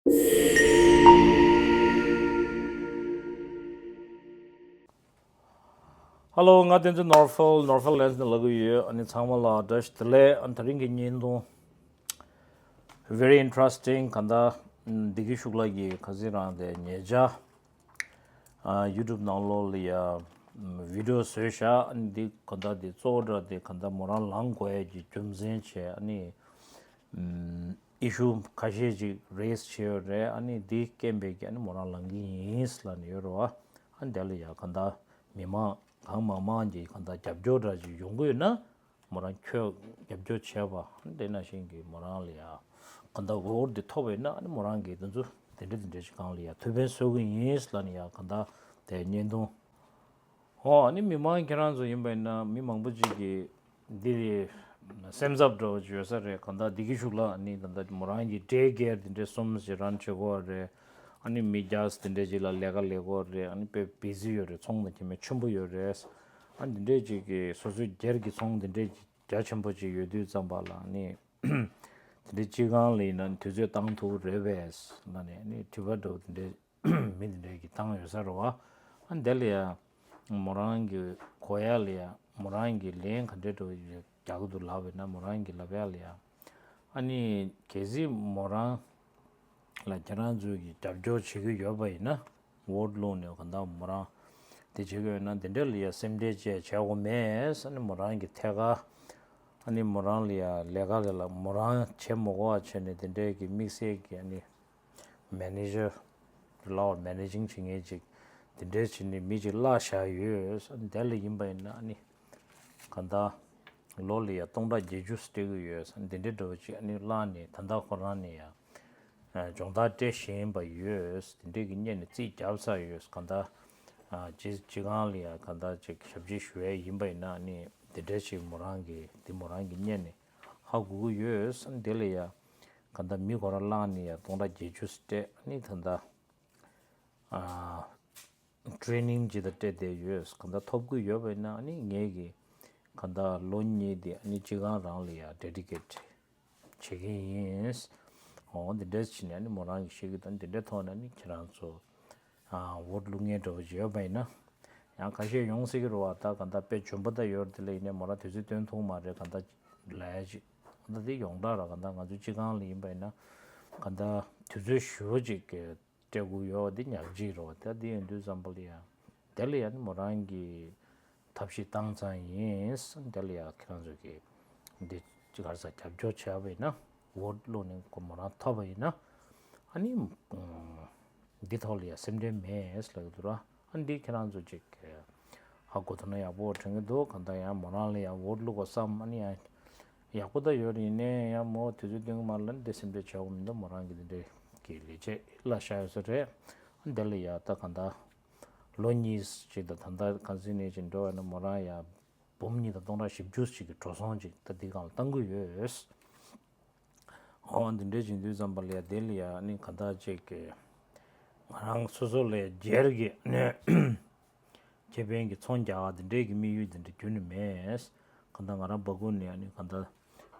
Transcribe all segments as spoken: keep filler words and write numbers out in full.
Hello, ང་བསྟན་འཛིན་ནོར་ཧྥལ། ནོར་ཧྥལ་ལན་ནས་ལབ་ཀྱི་ཡོད། ཨ་ནི་ཚང་མ་ལ་བཀྲ་ཤིས་བདེ་ལེགས། ཨ་ནི་དེ་རིང་གི་བརྙན་ཐུང་very interesting། གང་ལྟར་བདེ་སྐྱིད་ཤུགས་ལགས་ཀྱིས་ཁ་སང་རང་དེ་ཉེ་ཆར་ཨ་YouTube་ནང་ལོགས་ལ་ཡ་video་བཟོས་བཞག། ཨ་ནི་འདི་གང་ལྟར་འདི་གཙོ་བོ་འདྲ་དེ་གང་ལྟར་མོ་རང་ལངས་དགོས་ཡ་གི་རྒྱུ་མཚན་བྱས། ཨ་ནི་ཨིཤུ་ཁ་ཤས་ཅིག་raise་བྱས་ཡོད་རེད། ཨ་ནི་འདི་རྐྱེན་པས་ཀྱི་ཨ་ནི་མོ་རང་ལངས་ཀྱི་ཡིན་ལབ་ནས་ཡོད་རེད་བ། ཨ་ནི་དེ་ལ་ཡ་གང་ལྟར་མི་མང་གང་མང་མང་གིས་གང་ལྟར་རྒྱབ་སྐྱོར་འདྲ་ཅིག་ཡོང་གི་ཡོད་ན། མོ་རང་ཁྱོད་རྒྱབ་སྐྱོར་བྱས་པ་དེ་ནང་བཞིན་གྱི་མོ་རང་ལ་ཡ་གང་ལྟར་vote་དེ་ཐོབ་པ་ཡིན་ན། ཨ་ནི་མོ་རང་གིས་དེ་ཚོ་དེ་འདྲ་དེ་འདྲ་ཞིག་སྒང་ལ་ཡ་ཐུགས་ཕན་གསོས་ཀྱི་ཡིན་ལབ་ནས་ཡ་གང་ལྟར་དེ་བརྙན་ཐུང་། ཨོ་ཨ་ནི་མི་མང་ཁྱེད་རང་ཚོ་ཡིན་པ་ཡིན་ན་མི་མང་པོ་ཅིག་གིས་འདི་ལ་སེམས་འཚབ་འདྲ་བོ་ཅིག་ཡོད་ས་རེད། གང་ལྟར་བདེ་སྐྱིད་ཤུགས་ལགས་ཨ་ནི་གང་ལྟར་མོ་རང་གི་day care་དེ་འདྲ་གསུམ་ཞིག་run་བྱེད་དགོས་པ་རེད། ཨ་ནི་མི་བརྒྱ་དེ་འདྲ་ཅིག་ལ་ལས་ཀ་ལས་དགོས་རེད། ཨ་ནི་དཔེ་busy་ཡོད་རེད། ཚོང་དང་ཁྱིམ་མི་ཆེན་པོ་ཡོད་རེད། ཨ་འདི་འདྲས་ཅིག་གི་སོ་སོའི་སྒེར་གྱི་ཚོང་འདི་འདྲས་ཅིག་རྒྱ་ཆེན་པོ་ཅིག་ཡོད་དུས་ཙམ་པ་ལ་ནི་དེ་འདྲའི་སྤྱི་ཁང་ལ་ཡིན་ན་དུས་ཚོད་བཏང་ཐུབ་རེད་པས་ལབ་ནས་ནི་དྲི་བ་འདྲ་བོ་དེ་འདྲས་མི་དེ་འདྲས་ཀྱིས་བཏང་ཡོད་ས་རེད་བ། ཨ་འདི་ལ་ཡ་མོ་རང་གི་གོ་ཡ་ལ་ཡ་མོ་རང་གི་ལན་ག་འདྲས་འདྲ་བོ་རྒྱག་གི་འདུག་ལབ་པས་ན། མོ་རང་གི་ལབ་ཡ་ལ་ཡ་ཨ་ནི་གལ་སྲིད་མོ་རང་ལ་ཁྱེད་རང་ཚོས་ཀྱི་རྒྱབ་སྐྱོར་བྱེད་ཀྱི་ཡོད་པ་ཡིན་ན། vote་བླུགས་ནས་གང་ལྟར་མོ་རང་དེ་བྱེད་ཀྱི་ཡོད་ན་དེ་འདྲ་ལ་ཡ་སེམས་ཁྲལ་བཅས་བྱེད་དགོས་མེད། ཨ་ནི་མོ་རང་གི་ཐད་ཀར་ཨ་ནི་མོ་རང་ལ་ཡ་ལས་ཀ་ལ་ལ་མོ་རང་བྱེད་མ་དགོས་པ་བྱས་ནས་དེ་འདྲའི་གི་དམིགས་བསལ་གྱི་ཨ་ནི་manager་ལའོ་managing་བྱེད་མཁན་ཅིག་དེ་འདྲའི་བྱས་ནས་མི་ཅིག་གླ་བཞག་ཡོད། ཨ་ནི་དེ་ལ་ཡིན་པ་ཡིན་ན་ཨ་ནི་གང་ལྟར་ལོ་ལ་ཡ་སྟོང་ཕྲག་བརྒྱད་ཅུ་སྤྲད་ཀྱི་ཡོད། ཨ་ནི་དེ་འདྲའི་འདྲ་བོ་ཅིག་ཨ་ནི་གླ་ནས་ད་ལྟ་ཁོ་རང་ནས་ཡ་སྦྱོང་བརྡར་སྤྲད་བཞིན་པ་ཡོད། དེ་འདྲས་ཀྱི་སྔོན་ནས་རྩིས་བརྒྱབ་ཚར་ཡོད། གང་ལྟར་ཨ་སྤྱི་སྤྱི་ཁང་ལ་ཡང་གང་ལྟར་ཅིག་ཞབས་ཕྱི་ཞུ་ཡས་ཡིན་པ་ཡིན་ན་ནི་དེ་འདྲས་ཅིག་མོ་རང་གི་དེ་མོ་རང་གི་སྔོན་ནས་ཧ་གོ་གི་ཡོད། དེ་ལ་ཡང་གང་ལྟར་མི་ཁོ་རང་བླངས་ནས་ཡང་སྟོང་ཕྲག་བརྒྱད་ཅུ་སྤྲད་ནི་ད་ལྟ་ཨ་training་ཅིག་ད་སྤྲད་བསྡད་ཡོད། གང་ལྟར་ཐོབ་གི་ཡོད་པ་ཡིན་ན་ནི་ངས་ཀྱི་གང་ལྟར་ལོ་གཉིས་དེ་ནི་སྤྱི་ཁང་རང་ལ་ཡང་dedicate་བྱེད་ཀྱི་ཡིན། འོ་འདི་འདྲས་བྱས་ནས་ནི་མོ་རང་གིས་བཤད་ཀྱི་དང་འདི་འདྲའི་ཐོག་ནས་ནི་ཁྱེད་རང་ཚོ་ཨ་vote་བླུག་མཁན་འདྲ་བོ་ཅིག་ཡོད་པ་ཡིན་ན། ཡང་ཁ་ཤས་ཡོང་སྲིད་ཀྱི་རེད་བ། ད་གང་ལྟར་དཔེ་འཇོན་པོ་ད་ཡོད་རེད། དེ་ལ་ཡིན་ནའི་མོ་རང་དུས་ཚོད་སྟོན་ཐུབ་མ་རེད། གང་ལྟར་ལབ་ཡ་ཅིག་གང་ལྟར་དེ་ཡོངས་གྲགས་ར་གང་ལྟར་ང་ཚོའི་སྤྱི་ཁང་ལ་ཡིན་པ་ཡིན་ན་གང་ལྟར་དུས་ཚོད་ཞེ་པོ་ཅིག་གི་སྤྲད་དགོས་ཡོད་པ་འདི་ཉག་གཅིག་རེད་བ། ད་འདི་ཡིན་དུས་ཙམ་པ་ལ་ཡང་དེ་ལ་ཡང་ནི་མོ་རང་གིས་ཐབས་ཤེས་བཏང་ཚར་ཡིན། དེ་ལ་ཡང་ཁྱེད་རང་ཚོ་གིས་འདི་ཅི་ག་རེ་ཟ་རྒྱབ་སྐྱོར་བྱས་པ་ཡིན་ན། vote་བླུགས་ནས་ཁོ་མོ་རང་ཐོབ་པ་ཡིན་ན་ཨ་ནི་འདི་ཐོག་ལ་ཡང་སེམས་ཁྲལ་མེད་ལབ་ཀྱི་འདུག་ར། ཨ་འདི་ཁྱེད་རང་ཚོ་ཅིག་ཧ་གོ་ཐུབ་ན་ཡག་པོ་དྲན་གྱི་འདུག་གང་ལྟར་ཡང་མོ་རང་ལ་ཡང་vote་བླུག་དགོས་བསམ། ཨ་ནི་ཡང་ཡག་པོ་ད་ཡོད་རེད། ཡིན་ནའི་ཡང་མོ་དུས་ཚོད་སྟོན་གྱི་མ་རེད་ལབ་ནས་འདི་སེམས་ཁྲལ་བྱེད་དགོས་མི་འདུག་མོ་རང་གི་འདི་འདྲའི་གི་ལས་བྱེད་གླ་བཞག་ཡོད་ས་རེད། ཨ་འདི་ལ་ཡང་ད་གང་ལྟར་ལོ་གཉིས་ཅིག་དང་ད་ལྟ་གང་ཟིན་ནས་ཅིག་འགྲོ་བ་ན་མོ་རང་ཡང་འབུམ་གཉིས་དང་སྟོང་ཕྲག་བཞི་བཅུ་ཅིག་གི་འགྲོ་སོང་ཅིག་ད་འདི་སྒང་ལ་བཏང་གི་ཡོད། འོ་འདི་འདྲའི་བྱེད་དུས་ཙམ་པ་ལ་ཡ་དེ་ལ་ཡ་ནི་གང་ལྟར་ཅིག་གི་ང་རང་སོ་སོ་ལ་སྒེར་གྱི་ནས་ཁེ་ཕན་གྱི་ཚོང་རྒྱག་འདི་འདྲའི་གི་དམིགས་ཡུལ་འདི་འདྲ་ཁྱོན་ནས་མེད། གང་ལྟར་ང་རང་འབའ་ཁུག་ནས་ནི་གང་ལྟར་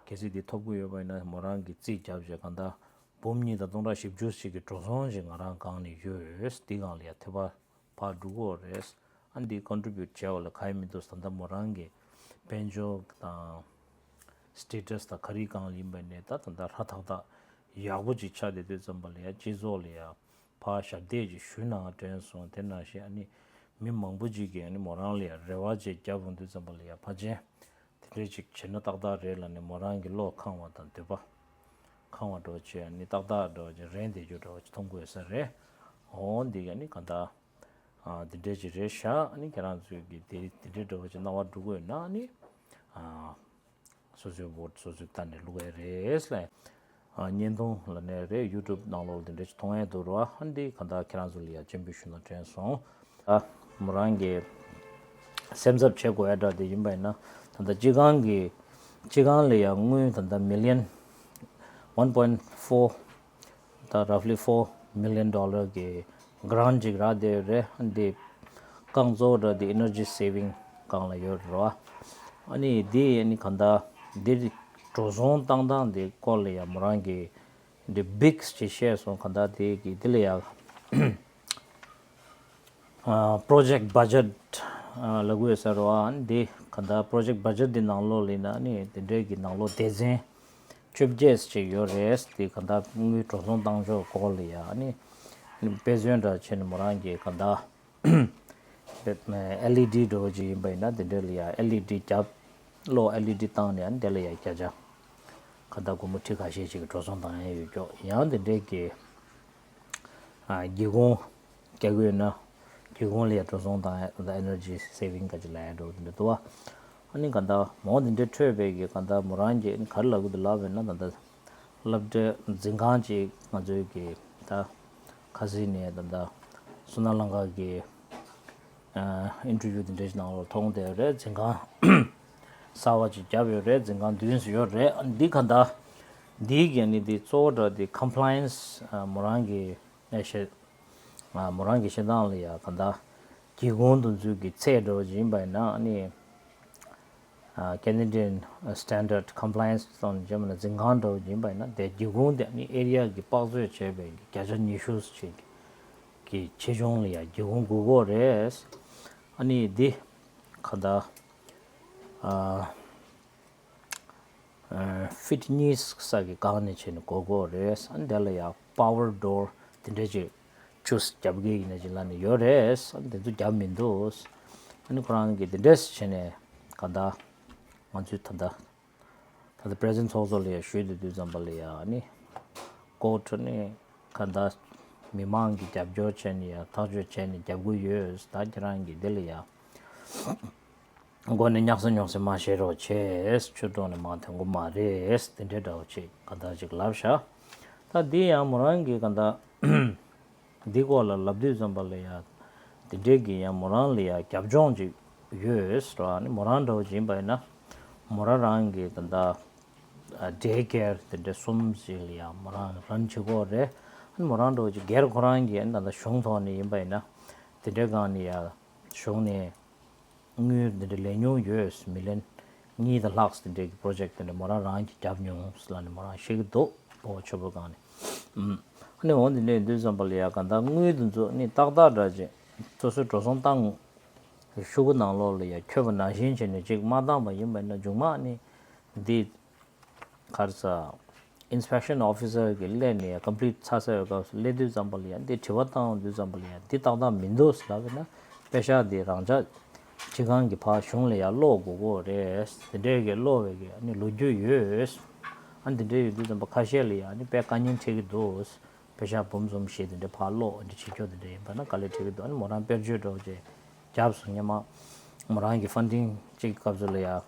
གལ་སྲིད་འདི་ཐོབ་ཀྱི་ཡོད་པ་ཡིན་ན་མོ་རང་གི་རྩིས་བརྒྱབ་བྱས་གང་ལྟར་འབུམ་གཉིས་དང་སྟོང་ཕྲག་བཞི་བཅུ་ཞིག་གི་འགྲོ་སོང་ཞིག་ང་རང་སྒང་ནས་ཡོད། འདི་སྒང་ལ་ཡ་ཐེ་བ་ཕར་འགྲོ་གི་རེད། ཨ་འདི་contribute་བྱས་པ་ལ་ག་ཡེ་མི་འདུག་ད་ལྟ་མོ་རང་གི་དཔལ་འབྱོར་དང་status་དང་ག་རེ་སྒང་ལ་ཡིན་པ་ནས་ད་ད་ལྟ་ཧྲ་ཐག་ཐག་ཡག་པོ་ཅིག་ཆགས་བསྡད་དུས་ཙམ་པ་ལ་ཡ་སྤྱི་ཚོགས་ལ་ཡ་ཕར་ཞབས་འདེགས་ཅིག་ཞུ་ན་དྲན་སོང་། དེ་ནང་བཞིན་ཨ་ནི་མི་མང་པོ་ཅིག་གིས་ཨ་ནི་མོ་རང་ལ་ཡ་རེ་བ་ཅིག་བརྒྱབ་ཡོང་དུས་ཙམ་པ་ལ་ཡ་ཕལ་ཆེར་དེ་འདྲས་ཅིག་བྱས་ན་ཏག་ཏག་རེད་ལབ་ནས་མོ་རང་གི་བློ་ཁེངས་པ་དང་འདོད་པ་ཁེངས་པ་འདྲ་བོ་བྱས་ཨ་ནི་ཏག་ཏག་འདྲ་བོ་ཅིག་རན་བསྡད་རྒྱུ་འདྲ་བོ་ཅིག་མཐོང་གི་ཡོད་ས་རེད། འོ་འདི་ཨ་ནི་གང་ལྟར་ཨ་འདི་འདྲས་ཅིག་རེད་ཤག་ཨ་ནི་ཁྱེད་རང་ཚོས་ཀྱི་དེ་འདི་འདྲས་འདྲ་བོ་ཅིག་སྣང་བ་འགྲོ་གི་ཡོད་ན་ཨ་ནི་ཨ་སོ་སོའི་vote་སོ་སོའི་ལྟ་ནས་བླུག་ཡས་རེད་ལབ། ཨ་བརྙན་ཐུང་ལབ་ནའི་རེད། YouTube་ནང་ལོགས་ལ་འདི་འདྲས་ཅིག་མཐོང་ཡས་འདུག་ར། ཨ་འདི་གང་ལྟར་ཁྱེད་རང་ཚོ་ལ་ཡ་སྤྱན་འབུལ་ཞུ་ན་དྲན་སོང་། ཨ་མོ་རང་གི་སེམས་འཚབ་བྱེད་དགོས་ཡ་འདྲ་དེ་ཡིན་པ་ཡིན་ན་ད་ལྟ་སྤྱི་ཁང་གི་སྤྱི་ཁང་ལ་ཡ་དངུལ་ད་ལྟ་million one point four ད་roughly four million dollar་གི་grant་ཅིག་རག་བསྡད་ཡོད་རེད། འདི་རྐང་གཙོ་བོ་འདྲ་འདི་energy saving་སྒང་ལ་ཡོད་རེད་བ། ཨ་ནི་འདི་ཨ་ནི་གང་ལྟར་འདི་འགྲོ་སོང་བཏང་སྟངས་འདི་སྐོར་ལ་ཡ་མོ་རང་གི་ འདི་བིག་ཅེས་བཤད་སོང་། གང་ལྟར་དེ་གི་དེ་ལ་ཡ་པྲོ་ཇེག་བྷ་ཇེཊ་ལབ་དགོས་ས་རེད་བ། འདི་གང་ལྟར་པྲོ་ཇེག་བྷ་ཇེཊ་འདི་ནང་ལོགས་ལ་ཡིན་ན་ནི་དེ་འདྲའི་གི་ནང་ལོགས་སྡེ་ཚན་བཅོ་བརྒྱད་ཅིག་ཡོད་རེད། དེ་གང་ལྟར་དངུལ་འགྲོ་སོང་བཏང་ཕྱོགས་སྐོར་ལ་ཡ་ནི་དཔེ་མཚོན་འདྲ་བྱས་ནས་མོ་རང་གི་གང་ལྟར་ཨེལ་ཨི་ཌི་འདྲ་བོ་ཅིག་ཡིན་པ་ཡིན་ན་དེ་འདྲ་ལ་ཡ་ཨེལ་ཨི་ཌི་རྒྱབ། གློག་ཨེལ་ཨི་ཌི་བཏང་ནས་ཡང་དེ་ལ་ཡ་བརྒྱ་ཆ་གང་ལྟར་སྒོར་མོ་ཁྲི་ཁ་ཤས་ཅིག་གི་འགྲོ་སོང་བཏང་ཡ་ཡོད་ཀྱོག། ཡང་དེ་འདྲའི་གི་ཨ་སྒེའུ་ཁུང་རྒྱག་གི་ཡོད་ན་སྒེའུ་ཁུང་ལ་ཡ་འགྲོ་སོང་བཏང་ཡ། གང་ལྟར་ཨེ་ནར་ཇི་སེ་བིང་ག་ཅིག་ལ་ཡ་འགྲོ་གི་འདུག་བ། ཨ་ནི་གང་ལྟར་མོ་དེ་འདྲའི་འཕྲོད་པའི་གི་གང་ལྟར་མོ་རང་གི་ག་རེ་ལབ་གི་འདུག་ལབ་པ་ཡིན་ན། ད་ལྟ་སློབ་གྲྭའི་འཛིན་ཁང་ཅིག་ང་ཚོའི་གི་ད་ཁ་སང་ནས་ད་ལྟ་སོ་ན་ལང་ཀ་གི་ཨ་ཨིན་ཊར་བིའུ་དེ་འདྲ་ཞིག་ནང་ལོགས་མཐོང་བསྡད་ཡོད་རེད། འཛིན་ཁང་གསར་པ་ཅིག་བརྒྱབ་ཡོད་རེད། འཛིན་ཁང་བདུན་ཙམ་ཡོད་རེད། འདི་གང་ལྟར་འདིའི་གི་ནི་འདི་གཙོ་བོ་འདྲ་འདི་ཀམ་པ་ལ་ཡན་སི་ཨ་མོ་རང་གི་ཨ་བཤད་ཨ་མོ་རང་གི་བཤད་སྟངས་ལ་ཡ་གང་ལྟར་སྒེའུ་ཁུང་དེ་ཚོའི་གི་ཚད་འདྲ་བོ་ཅིག་ཡིན་པ་ཡིན་ན་ནི། ཨ་Canadian Standard Compliance དང་བྱས་པ་ན་འཛིན་ཁང་འདྲ་བོ་ཡིན་པ་ཡིན་ན་དེ་སྒེའུ་ཁུང་དེ་ནི་ཨེ་རི་ཡ་གི་དཔག་ཚོད་བྱས་པའི་བརྒྱ་ཆ་ཉི་ཤུ་ཅིག་གི་ཆེ་ཆུང་ལ་ཡ་སྒེའུ་ཁུང་དགོས་ཀྱི་ཡོད་རེད། ཨ་ནི་འདི་གང་ལྟར་ཨ་ཨ་ཕིཊ་གཉིས་ཙམ་གི་སྒང་ནས་བྱས་ནས་དགོས་ཀྱི་ཡོད་རེད། ཨ་ནི་དེ་ལ་ཡ་པ་ཝར་ཌོར་དེ་འདྲ་ཅིག་ཅུ་སི་རྒྱབ་ཀྱི་ཡིན་ན་ཅིག་ལབ་ནས་ཡོད་རེད། ཨ་ནི་དེ་ཚོ་རྒྱབ་མི་འདུག། ཨ་ནི་ཁོ་རང་གིས་དེ་འདྲས་བྱས་ནས་གང་ལྟར་ང་ཚོའི་ད་ལྟ་ད་ལྟ་པི་རེ་སི་ཌེན་ཊི་ཚོགས་གཙོ་ལ་ཡ་ཞུས་དུས་དུས་ཙམ་པ་ལ་ཡ་ཨ་ནི་ཀོར་ཊི་ནས་གང་ལྟར་མི་མང་གིས་རྒྱབ་སྐྱོར་བྱས་ནས་ཡ་ཐག་གཅོད་བྱས་ནས་རྒྱབ་ཀྱི་ཡོད། ད་ཁྱེད་རང་གིས་འདི་ལ་ཡ་མགོ་ནས་གཉག་སེ་ཉོག་སེ་མ་བཤད་རོགས་བྱས། ཆུ་དྲོན་ནས་མར་ཐོན་གྱི་མ་རེད། དེ་འདྲའི་འདྲ་བོ་ཅིག་གང་ལྟར་ཅིག་ལབ་ཤག། ད་འདི་ཡང་མོ་རང་གིས་གང་ལྟར་འདི་སྐོར་ལ་ལབ་དུས་ཙམ་པ་ལ་ཡ་དེ་འདྲའི་གི་ཡང་མོ་རང་ལ་ཡ་རྒྱབ་ལྗོངས་ཅིག་ཡོད་ར། ནི་མོ་རང་འདྲ་བོ་ཅིག་ཡིན་པ་ཡིན་ན་མོ་རང་རང་གི་ད་ལྟ་ཌེ་ཀེར་དེ་འདྲ་གསུམ་ཅིག་ལ་ཡ་མོ་རང་རན་བྱེད་ཀྱི་ཡོད་རེད། ནི་མོ་རང་འདྲ་བོ་ཅིག་སྒེར་ཁོ་རང་གི་ད་ལྟ་གཞུང་ཐོག་ནས་ཡིན་པ་ཡིན་ན་དེ་འདྲའི་སྒང་ནས་ཡ་གཞུང་ནས་དངུལ་འདི་འདྲ་ལེན་མྱོང་ཡོད། མི་ལི་ཡོན་གཉིས་དང་ལྷག་འདི་འདྲའི་པྲོ་ཇེག་འདི་འདྲ་མོ་རང་རང་གིས་བརྒྱབ་མྱོང་ལབ་ནས་མོ་རང་བཤད་ཀྱི་འདུག། ཕོ་བོ་ཆེ་བོ་སྒང་ནས། ཨ་ནི་འོ་འདི་འདྲ་ཡིན་དུས་ཙམ་པ་ལ་ཡ་གང་ལྟར་དངུལ་འདི་ཚོ་ནི་ཏག་ཏག་འདྲ་ཅིག་སོ་སོའི་འགྲོ་སོང་བཏང་ཤོག་གུ་ནང་ལོགས་ལ་ཡ་འཁྱོལ་བ་ནང་བཞིན་བྱས་ནས་ཅིག་མ་བཏང་པ་ཡིན་པ་ཡིན་ན་མཇུག་མ་ནི་འདི་ག་རེ་ཟ། ཨིན་སི་པེག་ཤན་ཨོ་ཕི་སར་གྱིས་སླེབས་ནས་ཀམ་པི་ལིཊ་ཚར་ཚར་བའི་སྐབས་སུ་སླེབས་དུས་ཙམ་པ་ལ་ཡང་འདི་དྲི་བ་བཏང་དུས་ཙམ་པ་ལ་ཡང་འདི་ཏག་ཏག་མི་འདུག་ལབ་པས་ན་པེ་ཤག་འདི་རང་འཇགས་སྤྱི་ཁང་གི་ཕར་གཞུང་ལ་ཡང་སློག་དགོས་ཀྱི་རེད། དེ་འདྲའི་གི་སློག་པའི་གི་ཨ་ནི་ལོ་རྒྱུས་ཡོད། ཨ་འདི་འདྲའི་ཡོད་དུས་ཙམ་པ་ཁ་ཤས་ལ་ཡང་ཨ་ནི་དཔེ་དཀའ་ངལ་འཕྲད་ཀྱི་འདུག། པེ་ཤག་འབུམ་གསུམ་བཞི་དེ་འདྲ་ཕར་སློག་འདི་བྱེད་ཆོག་དེ་འདྲ་ཡིན་པ་ན་དཀའ་ལས་འཕྲད་ཀྱི་འདུག། ཨ་ནི་མོ་རང་དཔེར་བརྗོད་འདྲ་བོ་ཅིག་བརྒྱབ་སོང་། སྔོན་མ་མོ་རང་གི་ཕན་ཌིང་ཅིག་སྐབས་སུ་ལ་ཡང་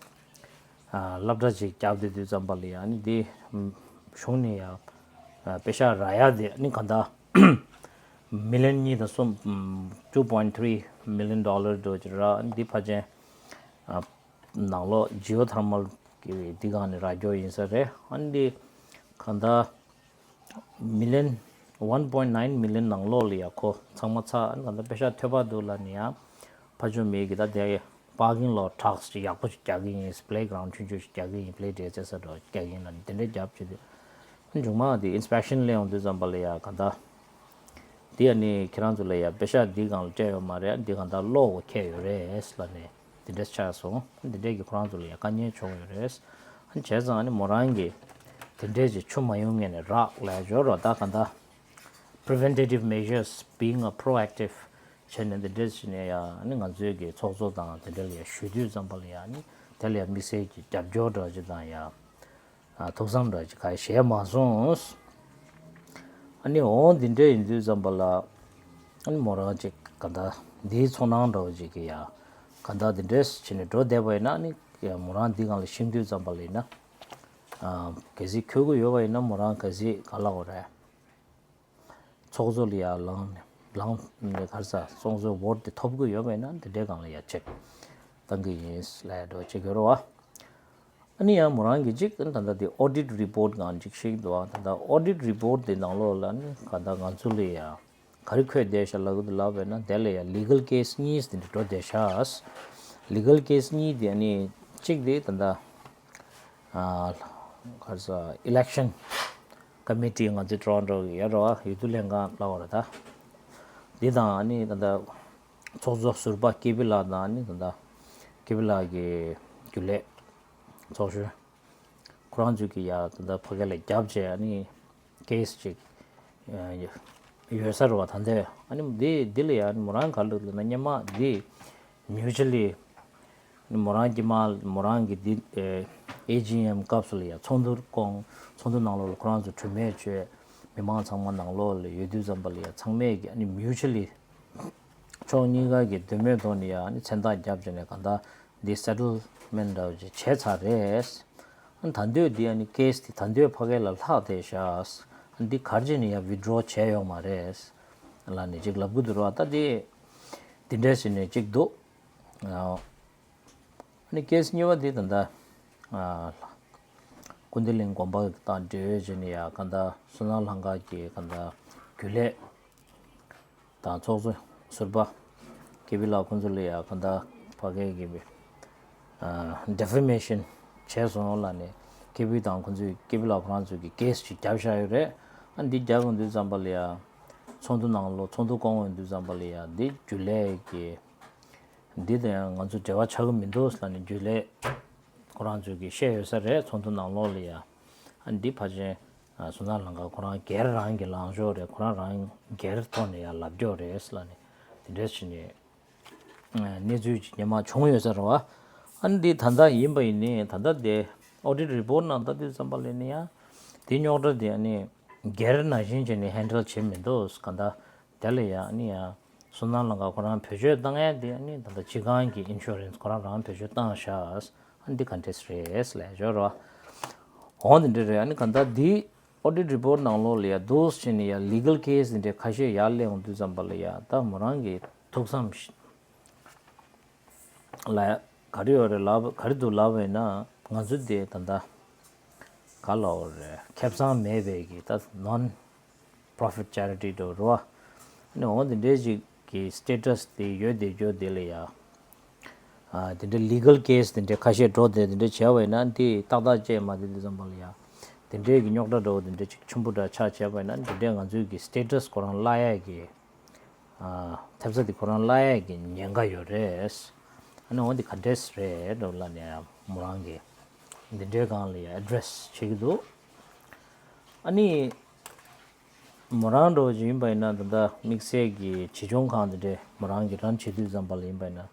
ཨ་སློབ་གྲྭ་ཅིག་བརྒྱབ་བསྡད་དུས་ཙམ་པ་ལ་ཡང་ནི་འདི་གཞུང་ནས་ཡང་ཨ་པེ་ཤག་རག་ཡ་དེ་ནི་གང་ལྟར་མི་ལི་ཡོན་གཉིས་དང་གསུམ། two point three million dollar འདྲ་བོ་ཅིག་རག། འདི་ཕལ་ཆེར་ཨ་ནང་ལོགས་ཇི་ཨོ་ཐར་མལ་གྱི་འདི་སྒང་ནས་རག་རྒྱུ་ཡིན་ས་རེད། ཨ་ནི་འདི་གང་ལྟར་མི་ལི་ཡོན་one point nine million ནང་ལོགས་ལ་ཡ་ཁོ་ཚང་མ་ཚར། ཨ་ནི་གང་ལྟར་པེ་ཤག་ཐོན་པ་འདུག་ལབ་ནས་ཡང་ཕ་ཆུ་མིག་གི་ད་དེ་པར་ཀིང་ལོཊ་ཊག་སི་ཅིག་ཡག་པོ་ཅིག་རྒྱག་གི་ཡིན། པི་ལེ་གྷི་རའུན་ཌི་ཆུང་ཆུང་ཞིག་རྒྱག་གི་ཡིན། པི་ལེ་ཌེ་ཊི་རྩེད་ས་འདྲ་བོ་རྒྱག་གི་ཡིན་ལབ་ནས་དེ་འདྲ་རྒྱབ་བྱས་ཏེ། མཇུག་མ་དེ་ཨིན་སི་པེག་ཤན་སླེབས་ཡོང་དུས་ཙམ་པ་ལ་ཡ་གང་ལྟར་དེ་ཡ་ནི་ཁྱེད་རང་ཚོ་ལ་ཡ་པེ་ཤག་འདི་སྒང་ལ་སྤྲད་ཡོད་མ་རེད། འདི་གང་ལྟར་སློག་དགོས་ཁེལ་ཡོད་རེད་ལབ་ནས་དེ་འདྲ་ཆགས་སོང་། འདི་འདྲས་ཀྱི་ཁོ་རང་ཚོ་ལ་ཡ་དཀའ་ངལ་བྱུང་ཡོད་རེད། བྱས་ཙང་ནི་མོ་རང་གིས་དེ་འདྲས་ཀྱི་ཆུ་མ་ཡོང་ངེས་ནས་རག་ལས་འབྱོར་རོགས། ད་གང་ལྟར་preventive measures, being a proactive བྱས་ནས་འདི་འདྲས་བྱས་ནས་ཡ་ནི་ང་ཚོའི་གི་ཚོགས་གཙོ་དང་དེ་འདྲ་ལ་ཡ་ཞུ་དུས་ཙམ་པ་ལ་ཡ་ནི་དེ་ལ་ཡ་དམིགས་བསལ་གྱི་རྒྱབ་སྐྱོར་འདྲ་ཅིག་དང་ཡ། ཨ་ཐུགས་བསམ་འདྲ་ཅིག་ག་བཞེས་མ་སོང་། ཨ་ནི་འོ་འདི་འདྲ་ཡིན་དུས་ཙམ་པ་ལ་ཨ་ནི་མོ་རང་ཅིག་ག་འདྲ་འདིའི་ཚོར་སྣང་འདྲ་བོ་ཅིག་གི་ཡ་ག་འདྲ་འདི་འདྲས་བྱས་ནས་འགྲོ་བསྡད་པ་ཡིན་ན། ཨ་ནི་ཡ་མོ་རང་འདི་སྒང་ལ་ཤེས་དུས་ཙམ་པ་ལ་ཡིན་ན་ཨ་གལ་སྲིད་འཁྱོལ་གི་ཡོད་པ་ཡིན་ན་མོ་རང་གལ་སྲིད་ག་ལ་འོ་རེད། ཚོགས་གཙོ་ལ་ཡ་ལངས་ནས་ལངས་ནས་ག་རེ་ཟ། ཚོགས་གཙོའི་འོ་ཊི་དེ་ཐོབ་ཀྱི་ཡོད་པ་ཡིན་ན་དེ་འདྲའི་སྒང་ལ་ཡ་ཅིག་བཏང་གི་ཡིན་ལབ་འདྲ་བོ་ཅིག་ཡོད་རེད་བ། ཨ་ནི་ཡང་མོ་རང་གིས་ཅིག་ད་ལྟ་དེ་ཨོ་ཌིཊ་རི་པོརཊ་སྒང་ཅིག་ཤེས་ཀྱི་འདུག་བ། ད་ལྟ་ཨོ་ཌིཊ་རི་པོརཊ་དེ་ནང་ལོགས་ལ་ནི་ག་ད་ང་ཚོ་ལ་ཡ་ག་རེ་འཁོད་བསྡད་ཤག་ལབ་ཀྱི་འདུག་ལབ་པ་ཡིན་ན་དེ་ལ་ཡ་ལི་གལ་ཀེ་སི་གཉིས་དེ་འདྲ་འགྲོ་བསྡད་ཤག། ལི་གལ་ཀེ་སི་གཉིས་དེ་ཨ་ནི་གཅིག་དེ་ད་ལྟ་ཨ་ག་རེ་ཟ། ཨི་ལེག་ཤན་ག་ ཀ་མི་ཊི་ང་ཚོའི་ཊོ་རོན་ཊོ་གི་ཡ་རོ་ཡུལ་དུ་ལྷན་ཁང་ལབ་པ་རེད་ད། འདི་དང་ཨ་ནི་ད་ལྟ་ཚོགས་གཙོ་ཟུར་པ་ཀེ་པི་ལགས་དང་ཨ་ནི་ད་ལྟ་ཀེ་པི་ལགས་ཀྱི་རྒྱུན་ལས་ཚོགས་གཞོན། ཁོ་རང་ཚོས་ཀྱི་ཡ་ད་ལྟ་ཕ་གི་ལ་རྒྱབ་བྱས་ཨ་ནི་ཀེ་སི་ཅིག་ཡོད་ས་རེད་བ། ད་ལྟ་ཨ་ནི་འདི་འདི་ལ་ཡ་ཨ་ནི་མོ་རང་ག་ལབ་ལབ་ན་སྔོན་མ་འདི་མིའུ་ཅུ་ལི་ཨ་ནི་མོ་རང་གི་མ་མོ་རང་གི་འདི་ཨེ་ཇི་ཨེམ་སྐབས་སུ་ལ་ཡ་ཚོགས་འདུ་སྐོང་ཚོགས་འདུ་ནང་ལོགས་ལ་ཁོ་རང་ཚོ་གྲོས་མོལ་བྱས་མི་མང་ཚང་མ་ནང་ལོགས་ལ་ཡོད་དུས་ཙམ་པ་ལ་ཡ་ཚང་མས་ཀྱི་ཨ་ནི་མིའུ་ཅུ་ལི་ཕྱོགས་གཉིས་ཀ་གི་འདོད་མོས་ཐོག་ནས་ཡང་ནི་མཚན་རྟགས་བརྒྱབ་བྱས་ནས་གང་ལྟར་འདི་སེ་ཊལ་མེན་ཊི་འདྲ་བོ་ཅིག་བྱས་ཚར་རེད། ཨ་ནི་ད་འདོད་འདི་ཨ་ནི་ཀེ་སི་འདི་ད་འདོད་ཕ་གི་ལ་ལྷག་བསྡད་ཤག་ཨ་ནི་འདི་ག་རེ་བྱས་ནས་ཡང་ཝི་ཌི་རོ་བྱས་ཡོད་མ་རེད་ལབ་ནས་ཅིག་ལབ་གི་འདུག་ར། ད་འདི་འདི་འདྲས་བྱས་ནས་ཅིག་འདུག་ཨ་ནི་ཀེ་སི་གཉིས་པ་འདི་ད་ལྟ་ཨ་ཀུན་བདེ་གླིང་དགོན་པ་དང་འབྲེལ་ཡོད་བྱས་ནས་ཡང་གང་ལྟར་བསོད་ནམས་ལྷ་ཁང་གི་གང་ལྟར་རྒྱུན་ལས་དང་ཚོགས་གཙོ་ཟུར་པ་ཀེ་པི་ལགས་ཁོང་ཚོ་ལ་ཡང་གང་ལྟར་ཕ་གི་གི་ཨ་ཌེ་ཕེ་མེ་ཤན་བྱས་སོང་ལབ་ནས་ཀེ་པི་དང་ཁོང་ཚོས་ཀེ་པི་ལགས་ཁོ་རང་ཚོས་ཀྱི་ཀེ་སི་ཅིག་བརྒྱབ་བཞག་ཡོད་རེད། ཨ་འདི་བརྒྱབ་ཡོང་དུས་ཙམ་པ་ལ་ཡང་ཚོགས་འདུ་ནང་ལོགས་ཚོགས་འདུ་སྐོང་ཡོང་དུས་ཙམ་པ་ལ་ཡང་འདི་རྒྱུན་ལས་ཀྱི་འདི་དང་ཡང་ང་ཚོ་འབྲེལ་བ་ཆགས་ཀྱི་མི་འདུག་ལབ་ནས་རྒྱུན་ལས་ཁོ་རང་ཚོས་ཀྱི་བཤད་ཡོད་ས་རེད། ཚོགས་འདུ་ནང་ལོགས་ལ་ཡང་ཨ་འདི་ཕལ་ཆེར་ཨ་བསོད་ནམས་ལྷ་ཁང་ཁོ་རང་སྒེར་རང་གི་ལངས་ཕྱོགས་རེད། ཁོ་རང་རང་སྒེར་ཐོག་ནས་ཡང་ལབ་རྒྱུ་རེད་ལབ་ནས་དེ་འདྲས་བྱས་ནས་གནས་ཚུལ་ཅིག་སྔོན་མ་བྱུང་ཡོད་ས་རེད་བ། ཨ་ནི་འདི་ད་ལྟ་ཡིན་པ་ཡིན་ནའི་ད་ལྟ་དེ་ཨོ་ཌི་ཊི་རི་པོ་ཊི་ནང་ལྟ་དུས་ཙམ་པ་ལ་ནི་ཡང་དེ་རྙོག་དྲ་དེ་ཨ་ནི་སྒེར་ནང་བཞིན་བྱས་ནས་ཧེན་ཌལ་བྱེད་མི་འདུག་གང་ལྟར་དེ་ལ་ཡང་ཨ་ནི་ཡང་བསོད་ནམས་ལྷ་ཁང་ཁོ་རང་བེད་སྤྱོད་བཏང་ཡ་དེ་ཨ་ནི་ད་ལྟ་སྤྱི་ཁང་གི་ཨིན་ཤུ་རན་སི་ཁོ་རང་རང་བེད་སྤྱོད་བཏང་ཤག་ཨ་ནི་འདི་ག་འདྲས་རེད་ལབ་ཡ་ཅིག་ཡོད་རེད་བ། འོ་འདི་འདྲས་རེད། ཨ་ནི་གང་ལྟར་འདི་ཨོ་ཌི་ཊི་རི་པོ་ཊི་ནང་ལོགས་ལ་ཡ་འདུག་སེ་བྱས་ནས་ཡ་ལི་གལ་ཀེ་སི་འདི་འདྲས་ཁ་ཤས་ཡར་སླེབས་ཡོང་དུས་ཙམ་པ་ལ་ཡ་ད་མོ་རང་གི་ཐུགས་བསམ་ལ་ག་རེ་ཡོད་རེད་ལབ་ག་རེ་འདུག་ལབ་པ་ཡིན་ན་ང་ཚོ་འདི་ད་ལྟ་ག་ལབ་དགོས་རེད། ཁེ་བཟང་མེད་པའི་གི་ད་ནོན་པོ་རོ་ཕི་ཊི་ཅེ་རི་ཊི་འདྲ་བོ་རེད་བ། ཨ་ནི་འོ་འདི་འདྲས་ཅིག་གི་སི་ཊེ་ཊས་དེ་ཡོད་བསྡད་རྒྱུ་དེ་ལ་ཡ། ཨ་དེ་འདྲའི་ལི་གལ་ཀེ་སི་དེ་འདྲའི་ཁ་ཤས་འགྲོ་དེ་དེ་འདྲའི་བྱས་པ་ཡིན་ན་དེ་ཏག་ཏག་བྱས་མ་དེ་དེ་ཙམ་པ་ལ་ཡ། དེ་འདྲའི་གི་རྙོག་དྲ་འདྲ་བོ་དེ་འདྲའི་ཅིག་ཆེན་པོ་འདྲ་ཆགས་བྱས་པ་ཡིན་ན་དེ་འདྲའི་ང་ཚོའི་གི་སི་ཊེ་ཊས་ཁོ་རང་བརླག་ཡས་ཀྱི། ཨ་ཐེབས་རྩ་དེ་ཁོ་རང་བརླག་ཡས་ཀྱི་ཉེན་ཁ་ཡོད་རེད། ཨ་ནི་འོ་འདི་ག་འདྲས་རེད་འགྲོ་ལབ་ནས་མོ་རང་གི་འདི་འདྲའི་སྒང་ལ་ཡ་ཨེ་ཌི་རེ་སི་བྱེད་ཀྱི་འདུག་ཨ་ནི། མོ་རང་འདྲ་བོ་ཅིག་ཡིན་པ་ཡིན་ན་ད་ལྟ་དམིགས་བསལ་གྱི་བྱིས་སྐྱོང་ཁང་དེ་འདྲས་མོ་རང་གིས་རན་བྱེད་དུས་ཙམ་པ་ལ་ཡིན་པ་ཡིན་ན་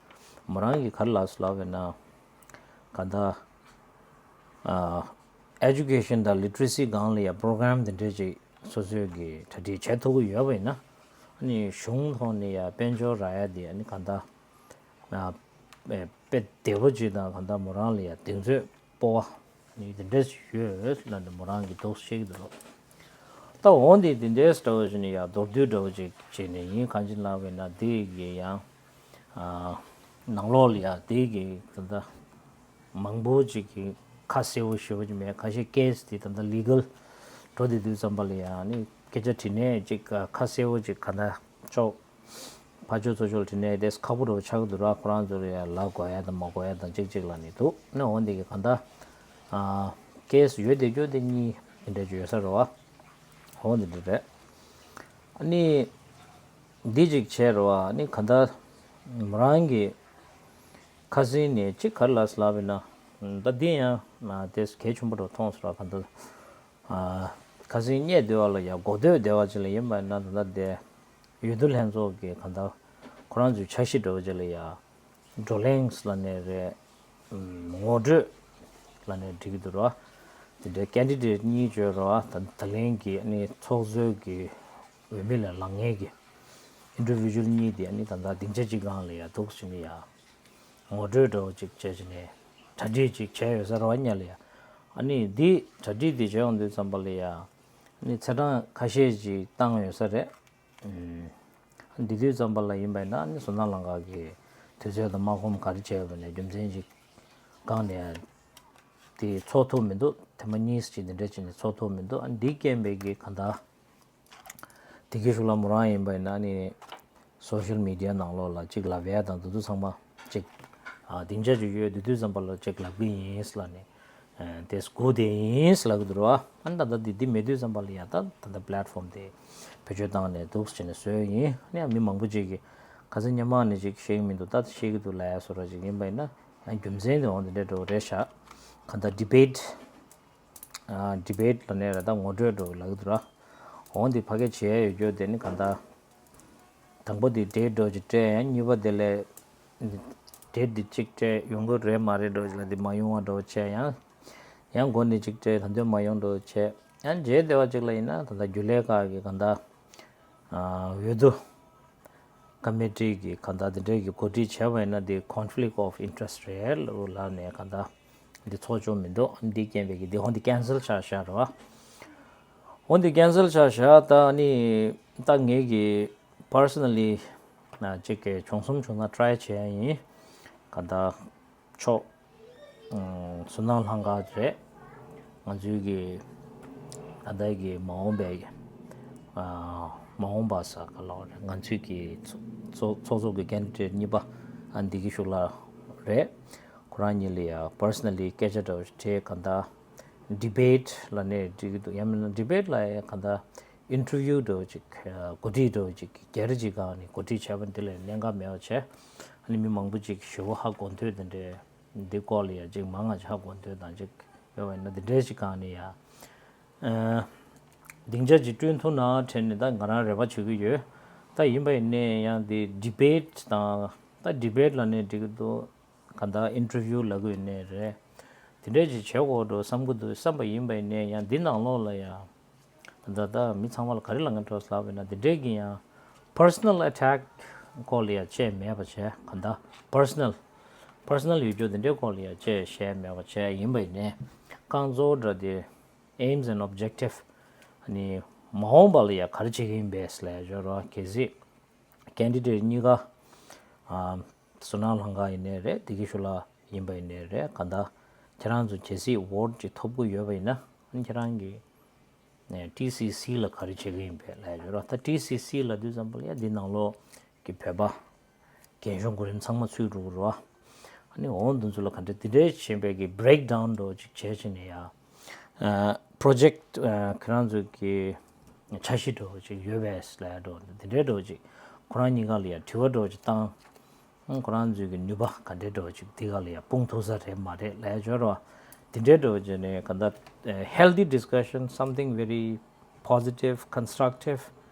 མོ་རང་གིས་ག་རེ་ལབ་སོང་ལབ་པ་ཡིན་ན་ག་ད་ཨ་ཨེ་ཌུ་ཀེ་ཤན་དང་ལི་ཊི་རེ་སི་སྒང་ལ་ཡ་པོ་རོ་གྷ་རམ་དེ་འདྲས་ཅིག་སོ་སོས་ཀྱི་གྲ་སྒྲིག་བྱེད་ཐུབ་ཀྱི་ཡོད་པ་ཡིན་ན་ཨ་ནི་གཞུང་ཐོག་ནས་ཡ་དཔལ་འབྱོར་རག་ཡ་དེ་ཨ་ནི་ག་ད། ཨ་དཔེ་བདེ་པོ་ཅིག་དང་གང་ལྟར་མོ་རང་ལ་ཡང་གདེང་ཚོད་སྤོབས་པ་ནི་དེ་འདྲས་ཡོད་ལབ་ནས་མོ་རང་གིས་འདུག་བཤད་ཀྱི་འདུག་ད་འོ་འདི་དེ་འདྲས་འདྲ་བོ་ཞིག་ནི་ཡང་མདོར་བསྡུས་འདྲ་བོ་ཅིག་བྱས་ནས་ཡིན། གང་ཅི་ལབ་པས་ན་དེ་གི་ཡང་ཨ་ནང་ལོགས་ལ་ཡང་དེ་གི་གང་ལྟར་མང་པོ་ཅིག་གི་ཁ་གསལ་པོ་ཞེ་པོ་ཅིག་མེད། ཁ་ཤས་ཀེ་སི་དེ་ད་ལྟ་ལི་གལ་འགྲོ་དེ་དུས་ཙམ་པ་ལ་ཡང་ནི་སྐད་ཆ་དྲིས་ནས་ཅིག་ཁ་གསལ་པོ་ཅིག་གང་ལྟར་ཅོག་ཕར་ཕྱོགས་ཚུར་ཕྱོགས་དྲི་ནས་དེ་ཁག་པོ་འདྲ་བོ་ཆགས་ཀྱི་འདུག་ར། ཁོ་རང་ཚོ་ལ་ཡང་ལབ་དགོས་ཡ་དང་མ་དགོས་ཡ་དང་གཅིག་གཅིག་ལ་ནི་འདུག་ནི་འོ་འདི་གི་གང་ལྟར་ཨ་ཀེ་སི་ཡོད་བསྡད་རྒྱུ་དེ་གཉིས་དེ་འདྲ་ཅིག་ཡོད་ས་རེད་བ། འོ་འདི་འདྲ་རེད། ཨ་ནི་འདི་ཅིག་བྱས་རེད་བ། ཨ་ནི་གང་ལྟར་མོ་རང་གི་ཁ་སང་ནས་གཅིག་ག་རེ་ལབ་སོང་ལབ་པ་ཡིན་ན་ད་འདི་ཡང་དེ་གལ་ཆེན་པོ་འདྲ་བོ་མཐོང་སོང་ར། གང་ལྟར། ཨ་ཁ་སང་བསྙད་བསྡད་པ་ལ་ཡ་གོ་ཐོས་བསྡད་པ་ཅིག་ལ་ཡིན་པ་ན་ད་ལྟ་དེ་ཡུལ་དུ་ལྷན་ཚོགས་ཀྱི་གང་ལྟར་ཁོ་རང་ཚོའི་འཆར་གཞི་འདྲ་བོ་ཅིག་ལ་ཡ་བགྲོ་གླེང་ལབ་ནས་རེད། ངོ་སྤྲོད་ལབ་ནས་འགྲིག་གི་འདུག་ར། དེ་འདྲའི་ཀེན་ཌི་ཌེ་ཊི་གཉིས་བྱོས་ར། ད་ད་ལན་གྱི་ཨ་ནི་ཚོགས་གཙོའི་གི་འོས་མི་ལ་ལངས་མཁན་གྱི་ཨིན་ཌི་བི་ཇུ་ཨལ་གཉིས་དེ་ཨ་ནི་ད་ལྟ་སྡིངས་ཆ་གཅིག་སྒང་ལ་ཡ་འདུག་སེ་ནི་ཡ། ངོ་སྤྲོད་འདྲ་བོ་ཅིག་བྱས་བྱས་ནས་གྲ་སྒྲིག་ཅིག་བྱས་ཡོད་ས་རེད་བ་སྔོན་ལ་ཡ། ཨ་ནི་འདི་གྲ་སྒྲིག་འདི་བྱས་ཡོང་དུས་ཙམ་པ་ལ་ཡ། ཨ་ནི་ཚེས་གྲངས་ཁ་ཤས་ཅིག་བཏང་ཡོད་ས་རེད། ཨུམ། འདི་དུས་ཙམ་པ་ལ་ཡིན་པ་ཡིན་ན་ཨ་ནི་བསོད་ནམས་གླིང་ག་གི་དུས་ཚོད་དང་སྨྲ་སྒོམ་ག་རེ་བྱས་ཡོད་པ་ནས་རྒྱུ་མཚན་ཅིག་སྒང་ནས་དེ་ཚོགས་ཐུབ་མི་འདུག་ཐེངས་མ་གཉིས་ཅིག་འདི་འདྲ་བྱས་ནས་ཚོགས་ཐུབ་མི་འདུག་ཨ་ནི་འདི་རྐྱེན་པས་ཀྱི་གང་ལྟར། དེ་གི་གཞུག་ལ་མོ་རང་ཡིན་པ་ཡིན་ན་ནི་སོ་ཤལ་མི་ཌི་ཡ་ནང་ལོགས་ལ་ཅིག་ལབ་ཡ་དང་དེ་ཚོ་ཚང་མ་ཅིག་ཨ་སྡིངས་ཆ་ཅིག་ཡོད་དེ་དུས་ཙམ་པ་ལ་ཅིག་ལབ་གི་ཡིན་ལབ་ནས་ དེ་སྒུག་བསྡད་ཡིན་ལབ་ཀྱི་འདུག་ར། ཨ་ནི་ད་ལྟ་འདི་འདི་མེད་དུས་ཙམ་པ་ལ་ཡ་ད་ད་ལྟ་པི་ལེ་ཊི་ཕོམ་དེ་བེད་སྤྱོད་བཏང་ནས་འདུག་ཟེར་ནས་བཟོས་ཡིན། ཨ་ནི་ཡང་མི་མང་པོ་ཅིག་གིས་ཁ་སང་སྔོན་མ་ནས་ཅིག་ཤེས་ཀྱི་མི་འདུག་ད་ཤེས་ཀྱི་འདུག་ལབ་ཡ་བཟོ་འདྲ་ཅིག་ཡིན་པ་ཡིན་ན། ཡང་རྒྱུ་མཚན་དེ་འོང་དེ་འདྲ་འདྲ་བོ་རེད་ཤག་གང་ལྟར་ཌི་བེཊ་ཨ་ཌི་བེཊ་ལབ་ནས་ར་ད་ངོ་སྤྲོད་འདྲ་བོ་ལབ་ཀྱི་འདུག་ར། འོང་དེ་ཕ་གི་བྱེད་ཡ་ཡོད་རྒྱུ་དེ་ནི་གང་ལྟར། དང་པོ་དེ་ཌེཊ་འདྲ་བོ་ཅིག་སྤྲད། ཡང་གཉིས་པ་དེ་ལས་ཌེཊ་དེ་གཅིག་སྤྲད། ཡོང་གི་རེད་མ་རེད་འདྲ་བོ་ཅིག་ལ་དེ་མ་ཡོང་བ་འདྲ་བོ་བྱས། ཡང་ཡང་འགོ་ནས་གཅིག་སྤྲད། ད་དུང་མ་ཡོང་འདྲ་བོ་བྱས། ཡང་རྗེས་དེ་བ་ཅིག་ལ་ཡིན་ན་ད་ལྟ་རྒྱུན་ལས་ཁག་གི་གང་ལྟར་འོས་བསྡུ་ཀ་མི་ཊི་གི་གང་ལྟར་དེ་འདྲའི་གི་གོ་སྒྲིག་བྱས་པ་ཡིན་ན་དེ་ཀོན་ཕི་ལིག་ཨོཕ་ཨིན་ཊི་རེ་སི་ཊི་རེད་ལབ་ནས་གང་ལྟར་འདི་ཚོགས་བཅུག་མི་འདུག་འདི་རྐྱེན་པས་ཀྱི་འདི་འོང་འདི་ཀེན་སལ་ཆགས་བཞག་རེད་བ། འོ་འདི་ཀེན་སལ་ཆགས་བཞག་ད་ནི་ད་ངེད་ཀྱི་པར་སོ་ན་ལི་ཅིག་གི་བྱུང་གསུམ་བྱུང་ན་ཊི་རའི་བྱས་ཡིན། ག་ད་ཕྱོགས་བསོད་ནམས་ལྷ་ཁང་རེད། ང་ཚོའི་གི་ད་ལྟ་གི་མ་འོངས་པའི་མ་འོངས་པ་ས་ག་ལ་རེད། ང་ཚོའི་གི་ཚོགས་ཚོགས་གཙོ་གི་ཀེན་ཌི་ཌེ་ཊི་གཉིས་པ་ཨ་འདི་གི་ཤུགས་ལ་རེད། ཁོ་རང་གཉིས་ལ་ཡ་པར་སོ་ན་ལི་སྐད་ཆ་འདྲ་བོ་ཞིག་དྲིས། ག་ད་ཌི་བེཊ་ལ་ནས་འགྲིག་གི་འདུག་ཡང་མིན་ན་ཌི་བེཊ་ལ་ཡ་ག་ད་ཨིན་ཊར་བིའུ་འདྲ་བོ་ཅིག་གོ་སྒྲིག་འདྲ་བོ་ཅིག་སྒེར་གྱི་སྒང་ནས་གོ་སྒྲིག་བྱས་པ་འདི་ལ་གནད་འགག་མེད་པ་བྱས། ཨ་ནི་མི་མང་པོ་ཅིག་ཞེ་པོ་ཧ་གོ་འདོད་དེ་འདྲའི་འདི་སྐོར་ལ་ཡ་ཅིག་མང་ང་ཅིག་ཧ་གོ་འདོད་དང་ཅིག་ཡོད་པ་ཡིན་ན་འདི་འདྲའི་ཅིག་སྒང་ནས་ཡ་སྡིངས་ཆ་ཅིག་བསྐྲུན་ཐུབ་ན་དྲན་ནས་ད་ང་རང་རེ་བ་བྱེད་ཀྱི་ཡོད། ད་ཡིན་པ་ཡིན་ནའི་ཡང་འདི་ཌི་བེཊ་དང་ད་ཌི་བེཊ་ལ་ནས་འགྲིག་གི་འདུག་ག་ད་ཨིན་ཊར་བིའུ་ལབ་ཀྱི་ཡོད་ནའི་རེད། དེ་འདྲས་ཅིག་བྱེད་དགོས་འགྲོ་བསམ་གྱི་འདུག་བསམ་པ་ཡིན་པ་ཡིན་ནའི་ཡང་འདི་ནང་ལོགས་ལ་ཡང་ད་ད་མི་ཚང་མ་ལ་ག་རེ་ལབ་ཀྱི་འགྲོ་ལབ་པ་ཡིན་ན་འདི་འདྲས་ཀྱི་ཡང་པར་སོ་ན་ལི་ཨེ་ཊེག་སྐོར་ལ་ཡང་བྱས་མེད་པ་བྱས། ག་ད་པར་སོ་ན་ལི་པར་སོ་ན་ལི་ཡོད་རྒྱུ་འདི་འདྲའི་སྐོར་ལ་ཡང་བྱས་བཤད་མེད་པ་བྱས། ཡིན་པ་ཡིན་ནའི་རྐང་གཙོ་བོ་འདྲ་དེ་ཨེམ་སི་ཨེན་ཨོབ་ཇེག་ཊིབ་ཨ་ནི་མ་འོངས་པ་ལ་ཡང་ག་རེ་བྱེད་ཀྱི་ཡིན་པས་ལབ་ཡ་ཅིག་ཡོད་རེད་བ། གལ་སྲིད་ཀེན་ཌི་ཌེཊ་གཉིས་ཀ་ཨ་བསོད་ནམས་ལྷ་ཁང་ཡིན་ནའི་རེད། བདེ་སྐྱིད་ཕྱུག་ལགས་ཡིན་པ་ཡིན་ནའི་རེད། ག་ད་ཁྱེད་རང་ཚོ་གལ་སྲིད་ཝོ་ཊི་ཅིག་ཐོབ་ཀྱི་ཡོད་པ་ཡིན་ན་ཨ་ནི་ཁྱེད་རང་གིས་ནས་ཊི་སི་སི་ལ་ག་རེ་བྱེད་ཀྱི་ཡིན་པས་ལབ་ཡ་ཅིག་ཡོད་རེད་བ། ད་ཊི་སི་སི་ལབ་དུས་ཙམ་པ་ལ་ཡ་འདི་ནང་ལོགས་ཀྱི་བོད་པ་རྒན་གཞོན་གོ་རིམ་ཚང་མ་ཚུད་འགྲོ་གི་རེད་བ། ཨ་ནི་འོ་འདི་ཚོ་ལ་ག་འདྲ་འདི་འདྲའི་བྱས་པའི་གི་བྷི་རེག་ཌའུན་འདྲ་བོ་ཅིག་བྱས་བྱས་ནས་ཡ། པྲོ་ཇེག་ཁྱེད་རང་ཚོའི་གི་འཆར་གཞི་འདྲ་བོ་ཅིག་ཡོད་པས་ལབ་ཡ་འདྲ་བོ་འདི་འདྲའི་འདྲ་བོ་ཅིག་ཁོ་རང་གཉིས་ཀ་ལ་ཡ་དྲི་བ་འདྲ་བོ་ཅིག་བཏང་། ཁོ་རང་ཚོའི་གི་ནུས་པ་ག་འདྲའི་འདྲ་བོ་ཅིག་འདི་ག་ལ་ཡ་སྤུངས་ཐུབ་ས་རེད་མ་རེད་ལབ་ཡ་ཅིག་ཡོད་རེད་བ། འདི་འདྲའི་འདྲ་བོ་ཅིག་ནས་ག་ད་healthy discussion, something very positive, constructive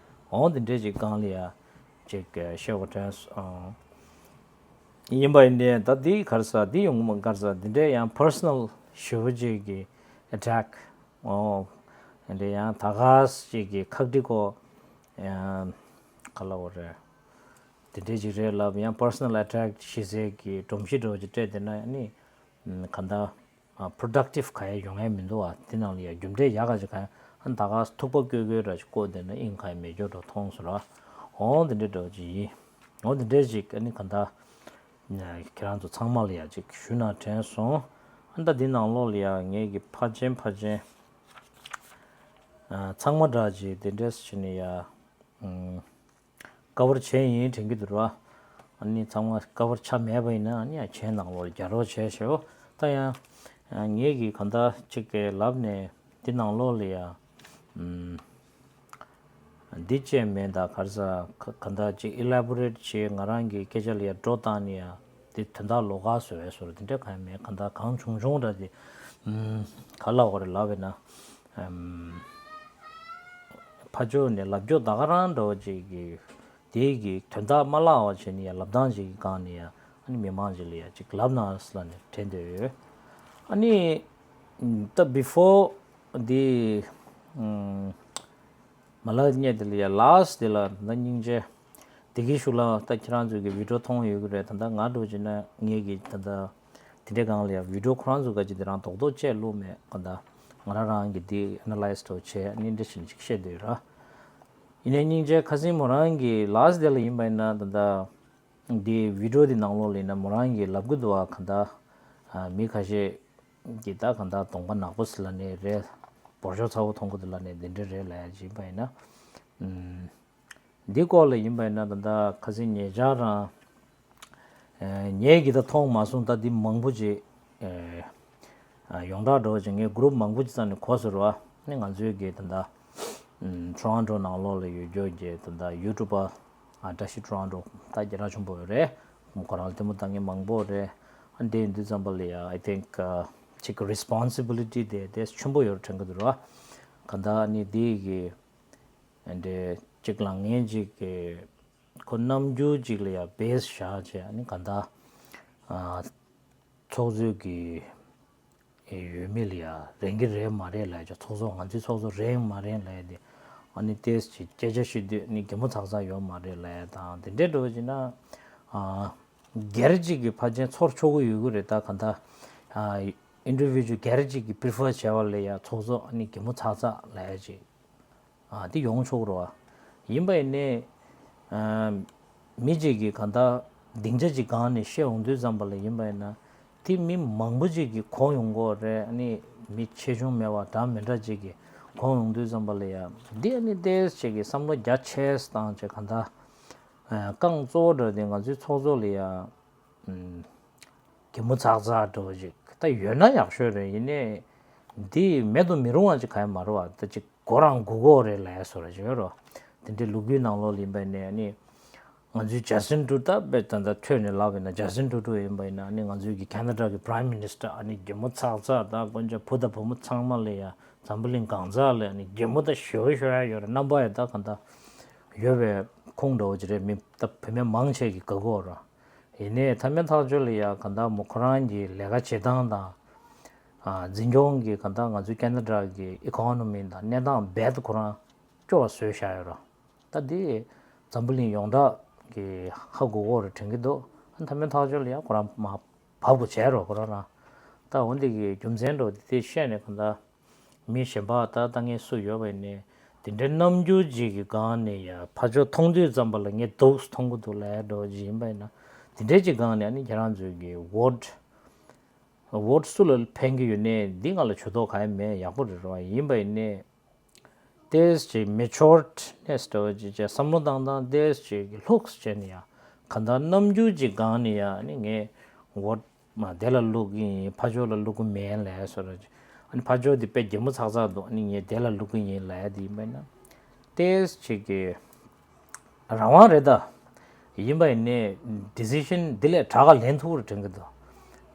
འོ་འདི་འདྲའི་ཅིག་སྒང་ལ་ཡ་ཅིག་བཤད་དགོས་དྲན་སོང་། ཡིན་པ་ཡིན་ཏེ་ད་འདི་ག་རེ་ཟེར་འདི་ཡོང་གི་མ་ག་རེ་ཟེར་འདི་འདྲའི་ཡང་པར་སོ་ན་ལི་ཞེ་པོ་ཅིག་གི་ཨེ་ཊེག་འོ་འདི་འདྲའི་ཡང་ད་ག་ཟེ་ཅིག་གི་ཁག་དཀྲི་གོ་ཡང་ག་ལབ་དགོས་རེད། འདི་འདྲའི་ཅིག་རེད་ལབ། ཡང་པར་སོ་ན་ལི་ཨེ་ཊེག་བྱེད་སའི་གི་སྒྲོམ་གཞི་འདྲ་བོ་ཅིག་སྤྲད་བསྡད་ན་ནི་ག་ད་པྲོ་ཌག་ཊིབ་ག་ཡ་ཡོང་ཡ་མི་འདུག་བ། དེ་ནང་ལ་ཡ་རྒྱུ་འབྲས་ཡག་ག་ཅིག་ག་ཡ་ཨ་ད་ག་ཐུག་པ་ཀོས་ཀོས་འདྲ་ཅིག་བཀོད་བསྡད་ན་ཨིན་ག་ཡ་མེད་འགྱོ་འགྲོ་མཐོང་སོང་ར། འོ་འདི་འདྲའི་འདྲ་བོ་ཅིག་ཡིན། འོ་འདི་འདྲའི་ཅིག་ཨ་ནི་ག་ད་ཁྱེད་རང་ཚོ་ཚང་མ་ལ་ཡ་ཅིག་ཞུ་ན་དྲན་སོང་། ཨ་ད་འདི་ནང་ལོགས་ལ་ཡ་ངེད་ཀྱི་ཕ་ཆེན་ཕ་ཆེན་ཚང་མ་འདྲ་ཅིག་འདི་འདྲས་བྱས་ནས་ཡ། ཀ་བར་བྱས་ཡིན་དྲན་གྱི་འདུག་ར། ཨ་ནི་ཚང་མ་ཀ་བར་ཆགས་མེད་པ་ཡིན་ན་ཨ་ནི་ཡང་གཞན་ནང་ལོགས་ལ་རྒྱག་རོགས་བྱས་ཞེས། ད་ཡང་ངེད་ཀྱིས་གང་ལྟར་ཅིག་གི་ལབ་ནས་འདི་ནང་ལོགས་ལ་ཡ། འདི་བཅས་མེད་ད་ག་རེ་ཟེར་གང་ལྟར་ཅིག་ཨི་ལེ་བོ་རེ་ཊི་བྱས་ང་རང་གི་སྐད་ཆ་ལ་ཡ་སྒྲོ་བཏགས་ནས་ཡ་འདི་དོན་དག་ལོགས་ཀ་བཟོ་བའི་བཟོ་འདྲ་དེ་འདྲ་གང་ཡང་མེད། གང་ལྟར་གང་བྱུང་བྱུང་འདྲ་དེ་ག་ལབ་དགོས་རེད་ལབ་པས་ན། ཕར་ཕྱོགས་ནས་ལབ་ཀྱོག་ད་ག་རང་འདྲ་བོ་ཅིག་གི་དེའི་གི་དོན་དག་མ་བརླག་པ་བྱས་ནས་ཡ་ལབ་སྟངས་ཅིག་གི་སྒང་ནས་ཡ་ཨ་ནི་མི་མང་ཅིག་ལ་ཡ་ཅིག་ལབ་ན་ཟེར་ལབ་ནས་དྲན་འདོད་ཡོད། ཨ་ནི་ད་བྷི་ཕོར་འདི་མ་ལབ་སྔོན་དེ་ལ་ཡ་ལཱ་སི་ཊི་དེ་ལ་ད་སྙིང་རྗེ། བདེ་སྐྱིད་ཕྱུག་ལགས། ད་ཁྱེད་རང་ཚོའི་གི་བི་ཌི་ཡོ་མཐོང་ཡོད་ཀྱི་རེད། ད་ལྟ་ང་འདྲ་བྱས་ན་ངེད་ཀྱི་ད་ལྟ་དེ་འདྲའི་སྒང་ལ་ཡང་བི་ཌི་ཡོ་ཁོ་རང་ཚོ་ག་ཅིག་དེ་རང་རྡོག་རྡོག་བཅས་བླུགས་མེད། གང་ལྟར་ང་རང་རང་གི་འདི་ཨེ་ན་ལའི་ཛི་འདྲ་བོ་བྱས་ཨ་ནི་འདྲ་བྱས་ནས་ཅིག་བཤད་འདོད་ར། ཡིན་ནའི་སྙིང་རྗེ་ཁ་སང་མོ་རང་གི་ལཱ་སི་ཊི་དེ་ལ་ཡིན་པ་ཡིན་ན་ད་ལྟ་འདི་བི་ཌི་ཡོ་འདི་ནང་ལོགས་ལ་ཡིན་ན་མོ་རང་གིས་ལབ་གི་འདུག་བ། གང་ལྟར་མི་ཁ་ཤས་ཀྱིས་ད་གང་ལྟར་གདོང་པ་ནག་པོ་ཟེར་ལབ་ནའི་རེད། འབོར་ཤོག་ཚ་བོ་མཐོང་གི་འདུག་ལབ་ནའི་འདི་འདྲ་རེད་ལབ་ཡ་ཅིག་ཡིན་པ་ཡིན་ན། འདི་སྐོར་ལ་ཡིན་པ་ཡིན་ན་ད་ལྟ་ཁ་སང་ཉེ་ཆར་རང་ངས་ཀྱིས་ད་མཐོང་མ་སོང་། ད་འདི་མང་པོ་ཅིག་ ཡོངས་གྲགས་འདྲ་བོ་ཅིག་ངས་གུ་རུབ་མང་པོ་ཅིག་ཙམ་ནས་གོ་ཟེར་བ་ནི་ང་ཚོའི་གི་ད་ལྟ་ཊོ་རོན་ཊོ་ནང་ལོགས་ལ་ཡོད་རྒྱུ་གི་ད་ལྟ་ཡུ་ཊུབ་པ་བཀྲ་ཤིས་ཊོ་རོན་ཊོ་ད་རྒྱལ་རབས་ཆེན་པོ་ཡོད་རེད། ཁོ་རང་ལ་ལྟད་མོ་ལྟ་མཁན་མང་པོ་རེད། ཨ་འདི་ཡིན་དུས་ཙམ་པ་ལ་ཡ་I think ཅིག་རི་སི་པོན་སི་བི་ལི་ཊི་དེ་དེ་ཆེན་པོ་ཡོད་དྲན་གི་འདུག་ར། ག་ད་ནི་འདི་གི་འདི་ཅིག་ལངས་མཁན་ཅིག་གི་ཁོ་རྣམ་འགྱུར་ཅིག་ལ་ཡ་བེ་སི་བཞག་བྱས་ཨ་ནི་ག་ད་ཚོགས་གཙོས་ཀྱི་ཡོད་མེད་ལ་ཡ་རན་གྱི་རེད་མ་རེད་ལབ་ཡ་ཅིག་ཚོགས་གཙོ་ང་ཚོའི་ཚོགས་གཙོ་རན་མ་རན་ལབ་ཡ་དེ་ཨ་ནི་ཏོག་ཙམ་སྐད་ཆ་བཤད་དུས་ནི་གད་མོ་ཚག་ཚག་ཡོད་མ་རེད་ལབ་ཡ་དང་དེ་འདྲའི་འགྲོ་བ་ཅིག་ན་སྒེར་གཅིག་གི་ཕལ་ཆེར་ཚོར་ཆོག་གི་ཡོད་གི་རེད། ད་ག་ད་ཨིན་ཌི་བི་ཇུ་ཨལ་སྒེར་གཅིག་གི་པི་རི་ཕར་བྱས་པ་ལ་ཡ་ཚོགས་གཙོ་ཨ་ནི་གད་མོ་ཚག་ཚག་ལབ་ཡ་ཅིག་ཨ་དེ་ཡོང་ཆོག་རོ། ཡིན་པ་ཡིན་ནའི་ཨ་མི་གཅིག་གིས་གང་ལྟར་སྡིངས་ཆ་གཅིག་སྒང་ནས་བཤད་འོང་དུས་ཙམ་པ་ལ་ཡིན་པ་ཡིན་ན་དེ་མི་མང་པོ་གཅིག་གིས་གོ་ཡོང་གི་རེད། ཨ་ནི་མི་ཆེ་ཆུང་མེད་པར་འདྲ་མི་འདྲ་གཅིག་གིས་གོ་ཡོང་དུས་ཙམ་པ་ལ་ཡ་འདི་ཨ་ནི་ཏོག་ཙམ་གཅིག་གིས་བསམ་བློ་རྒྱ་ཆེ་བཏང་བྱས་གང་ལྟར་ཨ་རྐང་གཙོ་བོ་འདྲ་དེ་ང་ཚོའི་ཚོགས་གཙོ་ལ་ཡ་ཨ་གད་མོ་ཚག་ཚག་འདྲ་བོ་ཅིག་ད་ཡོད་ན་ཡག་ཤོས་རེད། ཡིན་ནའི་འདི་མེད་དུ་མི་རུང་བ་ཅིག་གང་ཡང་མ་རེད་བ། ད་ཅིག་གོ་རང་གོ་གོ་རེད་ལབ་ཡ་བཟོ་འདྲ་ཅིག་ཡོད་རོ། དེ་འདྲའི་ལོ་རྒྱུས་ནང་ལོགས་ལ་ཡིན་པ་ཡིན་ནའི་ཨ་ནི་ང་ཚོའི་ཇ་སི་ཊིན་ཊུ་ད་དཔེ་ད་ལྟ་ཐོས་ནས་ལབ་པ་ཡིན་ན་ཇ་སི་ཊིན་ཊུ་ཊུ་ཡིན་པ་ཡིན་ན་ཨ་ནི་ང་ཚོའི་གི་ཁེ་ན་ཌ་གི་པ་རའིམ་མི་ནི་སི་ཊར་ཨ་ནི་གད་མོ་ཚག་ཚག་ད་དཀོན་མཆོག་བུ་དང་བུ་མོ་ཚང་མ་ལ་ཡ་འཛམ་བུ་གླིང་གང་ཚང་ལ་ཨ་ནི་གད་མོ་ད་ཞོ་ཞོ་ཡ་ཡོད་རེད། རྣམ་པ་ཡ་ད་གང་ད་ཡོད་པའི་ཁོང་འདྲ་བོ་ཅིག་རེད། མི་ད་བུད་མེད་མང་ཆེ་གི་དགའ་གོ་ར། ཡིན་ནའི་མཐའ་མའི་ཐག་གཅོད་ལ་ཡ་གང་ལྟར་མོ་ཁོ་རང་གི་ལས་ཀ་བྱེད་སྟངས་དང་། ཨ་འཛིན་སྐྱོང་གི་གང་ལྟར་ང་ཚོའི་ཁེ་ན་ཌ་གི་ཨི་ཀོ་ནོ་མི་དང་གནས་སྟངས་རྦད་ཁོ་རང་སྐྱོ་བ་བཟོས་བཞག་ཡོད་ར། ད་འདི་འཛམ་བུ་གླིང་ཡོངས་གྲགས་ཀྱི་ཧ་གོ་གོ་རེ་དྲན་གྱི་འདུག་མཐའ་མའི་ཐག་གཅོད་ལ་ཡ་ཁོ་རང་མ་བབ་གོ་བྱས་རོ་ཁོ་རང་རང་། ད་འོན་ཏེ་གི་རྒྱུ་མཚན་འགྲོ་དེ་དེ་བཤད་ནས་གང་ལྟར། མི་གཞན་པ་ད་ལྟ་ངས་སུ་ཡོད་པ་ཡིན་ནའི་དེ་འདྲའི་རྣམ་འགྱུར་ཅིག་གི་སྒང་ནས་ཡ་ཕར་ཕྱོགས་མཐོང་དུས་ཙམ་པ་ལ་ངས་སྡུག་མཐོང་གི་འདུག་ལབ་འགྲོ་ཅིག་ཡིན་པ་ཡིན་ན་དེ་འདྲའི་ཅིག་སྒང་ནས་ཨ་ནི་ཁྱེད་རང་ཚོའི་གི་ཝོ་ཊི་ཝོ་ཊི་སུ་ལ་འཕེན་གི་ཡོད་ནའི་འདི་ང་ལ་ཇུས་གཏོགས་གང་ཡང་མེད། ཡག་པོ་རེད་རོ། ཡིན་པ་ཡིན་ནའི་ཏོག་ཙམ་ཅིག་མེ་ཅོར་ནེ་སི་འདྲ་བོ་ཅིག་བྱས་བསམ་བློ་བཏང་སྟངས་ཏོག་ཙམ་ཅིག་གི་ལྷུག་བྱས་ནས་ཡ་གང་ལྟར་རྣམ་འགྱུར་ཅིག་སྒང་ནས་ཡ་ཨ་ནི་ངས་ཝོ་ཊི་མ་དེ་ལ་བླུག་གི་ཡིན། ཕར་ཕྱོགས་ལ་བླུག་གི་མེད་ལབ་ཡ་བཟོ་འདྲ་ཅིག་ཨ་ནི་ཕར་ཕྱོགས་དེ་དཔེ་གད་མོ་ཚག་ཚག་འདུག་ཨ་ནི་ངས་དེ་ལ་བླུག་གི་ཡིན་ལབ་ཡ་དེ་ཡིན་པ་ཡིན་ན་ཏོག་ཙམ་ཅིག་གི་རང་དབང་རེད་ད། ཡིན་པ་ཡིན་ནའི་ཌི་སི་ཤན་འདི་ལས་དྲག་ག་ལེན་ཐུབ་རེད་དྲན་གི་འདུག་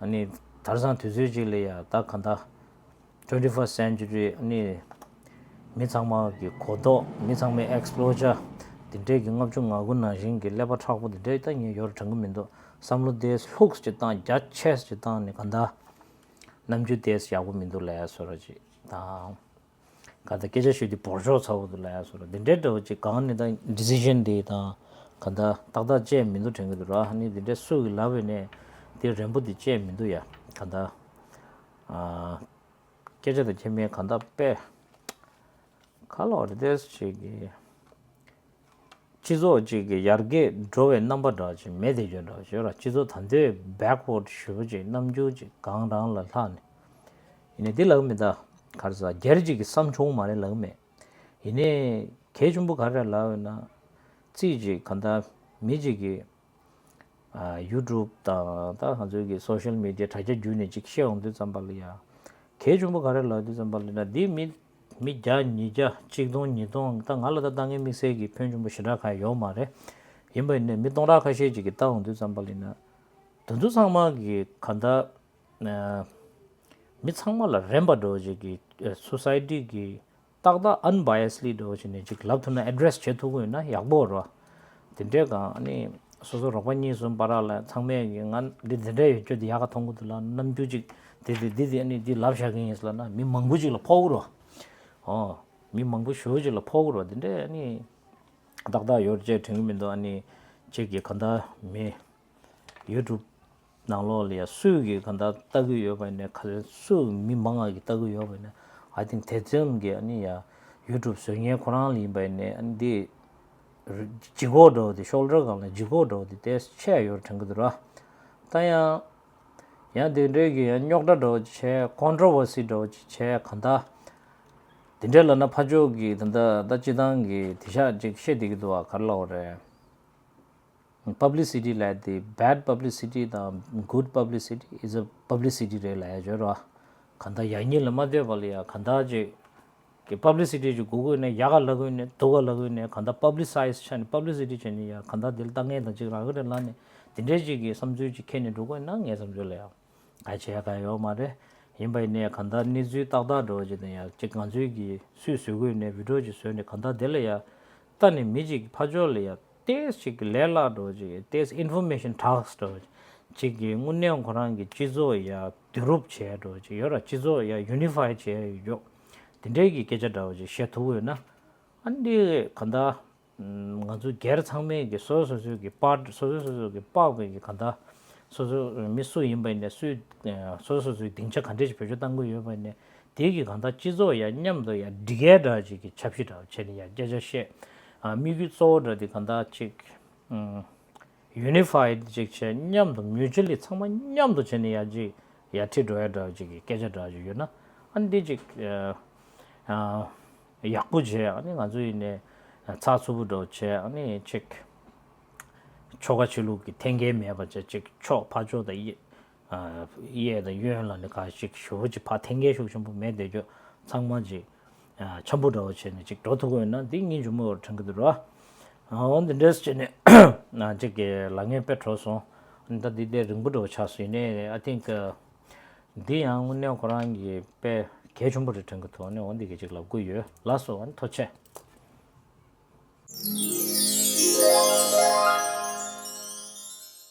ཨ་ནི་དེང་སང་དུས་ཚོད་ཅིག་ལ་ཡ་ད་གང་ལྟར་ཊུ་ཝེན་ཊི་ཕར་སི་ཊི་སེན་ཅུ་རི་ཨ་ནི་མི་ཚང་མ་གི་གོ་རྟོགས་མི་ཚང་མའི་ཨེག་སི་པོ་ཇར་དེ་འདྲས་ཀྱི་ལྔ་བཅུ་ང་དགུ་ནང་བཞིན་གྱི་ཀླད་པ་མཁྲེགས་པོ་དེ་འདྲས་ད་ངས་ཡོད་རེད་དྲན་གི་མི་འདུག་བསམ་བློ་དེ་ལྷུག་ཅིག་བཏང་རྒྱ་ཆེ་ཅིག་བཏང་ནས་གང་ལྟར་རྣམ་འགྱུར་དེ་ཡག་པོ་མི་འདུག་ལབ་ཡ་བཟོ་འདྲ་ཅིག་དང་། གང་ལྟར་སྐད་ཆ་ཤོད་དུས་བོར་ཤོར་ཚ་པོ་འདུག་ལབ་ཡ་བཟོ་འདྲ་འདི་འདྲའི་འདྲ་བོ་ཅིག་གང་ནས་ད་ཌི་སི་ཤན་དེ་དང་གང་ལྟར་ཏག་ཏག་བཅད་མི་འདུག་དྲན་གི་འདུག་ར། ཨ་ནི་འདི་འདྲའི་སུ་གིས་ལབ་པ་ཡིན་ནའི་དེ་རན་པོ་དེ་བཅད་མི་འདུག་ཡ། གང་ལྟར་ཨ། སྐད་ཆ་དང་ཁྱད་མེད་གང་ལྟར་དཔེ་ཁ་ལོ་རེ་ཏེས་ཅིག་གི་སྤྱི་ཚོགས་ཅིག་གི་ཡར་རྒྱས་འགྲོ་བའི་རྣམ་པ་འདྲ་ཅིག་མེད་དེ་ཡོད་འདྲ་ཅིག་ཡོད་ར། སྤྱི་ཚོགས་ད་ལྟའི་བེག་ཝར་ཌི་ཞེ་པོ་ཅིག་རྣམ་འགྱུར་ཅིག་གང་རང་ལ་ལྷག་ནས་ཡིན་ནའི་འདི་ལབ་མི་ད་ག་རེ་ཟ་སྒེར་ཅིག་གི་བསམ་བྱུང་མ་རེད་ལབ་མེད། ཡིན་ནའི་གལ་ཆེན་པོ་ག་རེ་ལབ་ཡོད་ན་རྩིས་ཅིག་གང་ལྟར་མི་ཅིག་གི་ཡུ་ཊུབ་དང་ད་ང་ཚོའི་གི་སོ་ཤལ་མི་ཌི་ཡ་དྲ་རྒྱ་བརྒྱུད་ནས་ཅིག་བཤད་འོང་དུས་ཙམ་པ་ལ་ཡ། གལ་ཆེན་པོ་ག་རེ་ལབ་དུས་ཙམ་པ་ལ་ཡ་འདི་མི་མི་བརྒྱ་ཉིས་བརྒྱ་གཅིག་སྟོང་ཉིས་སྟོང་ད་ང་ལ་ད་ལྟ་ངའི་དམིགས་བསལ་གྱི་ཕོན་ཆེན་པོ་ཞེ་དྲག་གང་ཡང་ཡོད་མ་རེད། ཡིན་པ་ཡིན་ནའི་མི་སྟོང་ཕྲག་ཁ་ཤས་ཅིག་གིས་ལྟ་འོང་དུས་ཙམ་པ་ལ་ཡིན་ན། དེ་ཚོ་ཚང་མ་གི་ག་ད་མི་ཚང་མ་ལ་རན་པ་འདྲ་བོ་ཅིག་གི་སོ་སའི་ཊི་གི་ཏག་ཏག་ཨན་བྷའི་ཨེ་སི་ལི་འདྲ་བོ་ཞིག་ནས་ཅིག་ལབ་ཐུབ་ན་ཨེ་ཌི་རེ་སི་བྱེད་ཐུབ་ཀྱི་ཡོད་ན་ཡག་པོ་རེད་བ། དེ་འདྲའི་སྒང་ཨ་ནི་སོ་སོ་རོགས་པ་གཉིས་གསུམ་བར་ལ་ཚང་མས་ཀྱི་ང་འདི་འདི་འདྲ་ཡོད་རྒྱུ་དེ་ཡག་ག་མཐོང་གི་འདུག་ལ་རྣམ་འགྱུར་ཅིག་དེ་དེ་འདི་དེ་ཨ་ནི་འདི་ལབ་བཞག་གི་ཡིན་ལབ་ན་མི་མང་པོ་ཅིག་ལ་ཕོག་གི་རེད་བ། ཨོ། མི་མང་པོ་ཞེ་པོ་ཅིག་ལ་ཕོག་གི་རེད་བ། དེ་འདྲའི་ཨ་ནི་ཏག་ཏག་ཡོད་ཅེས་དྲན་གི་མི་འདུག་ཨ་ནི་ཅིག་གི་ག་ད་མི། ཡུ་ཊུབ་ནང་ལོགས་ལ་ཡ་སུས་གི་ག་ད་ལྟ་གི་ཡོད་པ་ཡིན་ནའི་ག་ཚོད་སུ་མི་མང་ང་གི་ལྟ་གི་ཡོད་པ་ཡིན་ན་ཨའི་ཐིང་དེ་ཙམ་གི་ཨ་ནི་ཡ་ཡུ་ཊུབ་བཟོ་མཁན་ཁོ་རང་ལ་ཡིན་པ་ཡིན་ནའི་ཨ་ནི་འདི་ལྗིད་ཁོག་འདྲ་བོ་དེ་ཤོལ་ཌར་སྒང་ལ་ལྗིད་ཁོག་འདྲ་བོ་དེ་ཏོག་ཙམ་ཆེ་ཡ་ཡོད་དྲན་གི་འདུག་ར། ད་ཡང་ཡང་དེ་འདྲའི་གི་ཡང་རྙོག་དྲ་འདྲ་བོ་ཅིག་བྱས་ཀོན་ཊྲོ་ཝར་སི་འདྲ་བོ་ཅིག་བྱས་ག་ད་དེ་འདྲའི་ལབ་ན་ཕར་ཕྱོགས་གི་ད་ད་ད་སྤྱི་བཏང་གི་དེ་ཤག་ཅིག་བཤད་བསྡད་ཀྱི་འདུག་བ། ག་རེ་ལབ་དགོས་རེད། པབ་ལི་སི་ཊི་ལབ་དེ་bad publicity དང་good publicity is a publicity རེད་ལབ་ཡ་ཡོད་རེད་བ། གང་ལྟར་ཡག་ཉེས་ལ་མ་ལྟོས་པ་ལ་ཡ་གང་ལྟར་ཅིག་གི་པབ་ལི་སི་ཊི་ཅིག་དགོས་དགོས་ནས་ཡག་ག་ལབ་དགོས་ནས་སྡུག་ག་ལབ་དགོས་ནས་གང་ལྟར་པབ་ལི་སའི་ཛི་བྱས་ནས་པབ་ལི་སི་ཊི་བྱས་ནས་ཡ་གང་ལྟར་དེ་ལ་ལྟ་ངན་དང་ཅིག་རང་གི་རེད་ལབ་ནས་དེ་འདྲའི་ཅིག་གི་བསམ་ཚུལ་ཅིག་འཁྱེར་ནས་འགྲོ་དགོས་ན་ངའི་བསམ་ཚུལ་ལ་ཡ་ག་བྱས་ག་ཡོད་མ་རེད། ཡིན་པ་ཡིན་ནའི་གང་ལྟར་གནས་ཚུལ་ཏག་ཏག་འདྲ་བོ་ཅིག་དང་ཡ་ཅིག་ང་ཚོའི་གི་སུས་བཟོས་དགོས་ནས་བི་ཌི་ཡོ་ཅིག་བཟོས་ནས་གང་ལྟར་དེ་ལ་ཡ་ལྟ་ནས་མི་ཅིག་ཕར་ཕྱོགས་ལ་ཡ་ཏེས་ཅིག་ལས་སླ་འགྲོ་ཅིག་ཏེས་ཨིན་ཕོར་མེ་ཤན་ཊག་སི་འགྲོ་ཅིག་གི་དངོས་གནས་ཁོ་རང་གི་སྤྱི་ཚོགས་ཡ་བསྡུ་རུབ་བྱས་འགྲོ་ཅིག་ཡོད་ར། སྤྱི་ཚོགས་ཡ་ཡུ་ནི་ཕའི་བྱས་ཡོད། དེ་འདྲའི་གི་སྐད་ཆ་འདྲ་བོ་ཅིག་བཤད་ཐུབ་ཀྱི་ཡོད་ན་ཨ་འདི་ག་འདྲ་ང་ཚོ་སྒེར་ཚང་མས་གི་སོ་སོ་སོ་སོ་གི་པར་སོ་སོ་སོ་སོ་གི་པགས་པའི་གི་ག་འདྲ་སོ་སོ་མི་སུ་ཡིན་པ་ཡིན་ནས་སུས་སོ་སོ་སོ་སོའི་སྡིངས་ཆ་ག་འདྲས་ཞིག་བེད་སྤྱོད་བཏང་གི་ཡོད་པ་ཡིན་ནས། དེ་གི་གང་ལྟར་སྤྱི་ཚོགས་ཡ་མཉམ་དུ་ཡ་སྒྲིག་ཡ་འདྲ་ཅིག་གི་ཆབ་སྲིད་འདྲ་བྱས་ནས་ཡ་སྐད་ཆ་བཤད། ཨ་དམིགས་ཡུལ་གཙོ་བོ་འདྲ་དེ་གང་ལྟར་ཅིག་ཨུམ་ཡུ་ནི་ཕའི་ཌི་ཅིག་བྱས་མཉམ་དུ་མིའུ་ཅུ་ལི་ཚང་མ་མཉམ་དུ་བྱས་ནས་ཡ་ཅིག་ཡ་ཁྲིད་འགྲོ་ཡ་འདྲ་ཅིག་གི་སྐད་ཆ་འདྲ་ཅིག་ཡོད་ན་ཨ་འདི་ཅིག་ཨ་ཡག་པོ་བྱས། ཨ་ནི་ང་ཚོ་ཡིན་ནས་ཚགས་ཚུད་པོ་འདྲ་བྱས། ཨ་ནི་ཅིག་ཆོལ་ཁ་ཆོས་ལུགས་ཀྱི་འཐེན་འཁྱེར་མེད་པ་བྱས། ཅིག་ཕྱོགས་ཕར་ཕྱོགས་དང་གཡས་དང་གཡོན་ལ་ནི་ག་ཅིག་ཞེ་པོ་ཅིག་ཕར་འཐེན་འཁྱེར་ཤུགས་ཆེན་པོ་མེད་བསྡད་རྒྱུ། ཚང་མ་ཅིག་འཆམ་པོ་འདྲ་བོ་བྱས་ནས་ཅིག་འགྲོ་ཐུབ་ཀྱི་ཡོད་ན་འདི་སྙིང་རྗེ་མོ་དྲན་གྱི་འདུག་ར། འོ་འདི་འདྲས་བྱས་ནས་ཅིག་གི་ལ་ངན་དཔེ་གྲོལ་སོང་། ད་འདི་དེ་རིང་པོ་འདྲ་བོ་ཆགས་སོང་ཡིན་ནའི་ཨ་ཐིང་གི་འདི་ཡང་དངོས་གནས་ཁོ་རང་གི་དཔེ་གལ་ཆེན་པོ་རེད་དྲན་གྱི་འདུག་ནས་འོ་འདི་གི་ཅིག་ལབ་དགོས་ཡོད། ལགས་སོ། ཨ་ནི་ཐུགས་རྗེ་ཆེ།